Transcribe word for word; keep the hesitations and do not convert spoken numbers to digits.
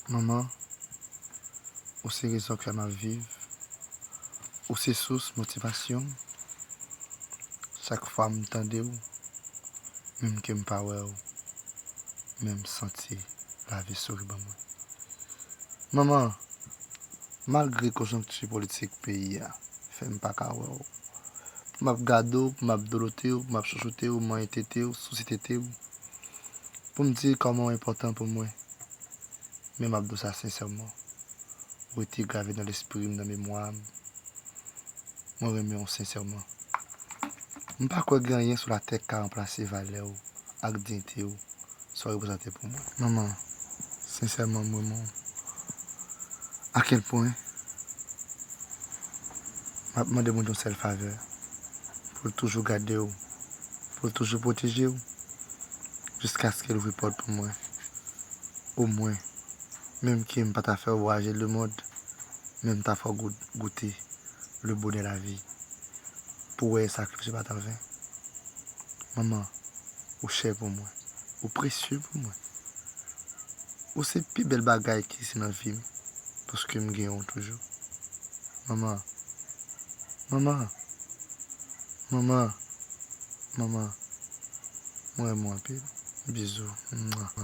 Manman, ou se rezon kè m ap viv. Ou se sous motivasyon m. Chak fwa m tande w, menm ke m pa wè w, men m santi lavi souri ban mwen. Manman, malgre konjonkti politik peyi a fè m pa ka wè w, pou m ap gade w, pou m ap dolote w, pou m ap chouchoute w, manyen tete w, souse tete w, pou m di kòman w enpòtan pou mwen. Men m ap di w sa sensèman. Ou rete grave nan lespri m, nan memwa m. Mwen renmen w sensèman. M pa kwè gen anyen sou latè k ka ranplase valè w ak diyite w, sa w reprezante pou mwen. Manman, sensèman, m renmen w. Akelpwen m ap mande Bondye yon sèl favè, pou l toujou gade w, pou l toujou pwoteje w, jiskaske l ouvri pòt pou mwen. Omwen, menm ke m pa ta fè w vwayaje lemonn, men m ta fè w gou-, goute le bonè lavi, pou w wè sakrifis yo pa t anven. Manman, ou chè pou mwen, ou presye pou mwen. Ou se pi bèl bagay ki egziste nan vi m, paske m gen w toujou. Manman, manman, manman, manman, mwen renmen w anpil. Bizou. Mwa.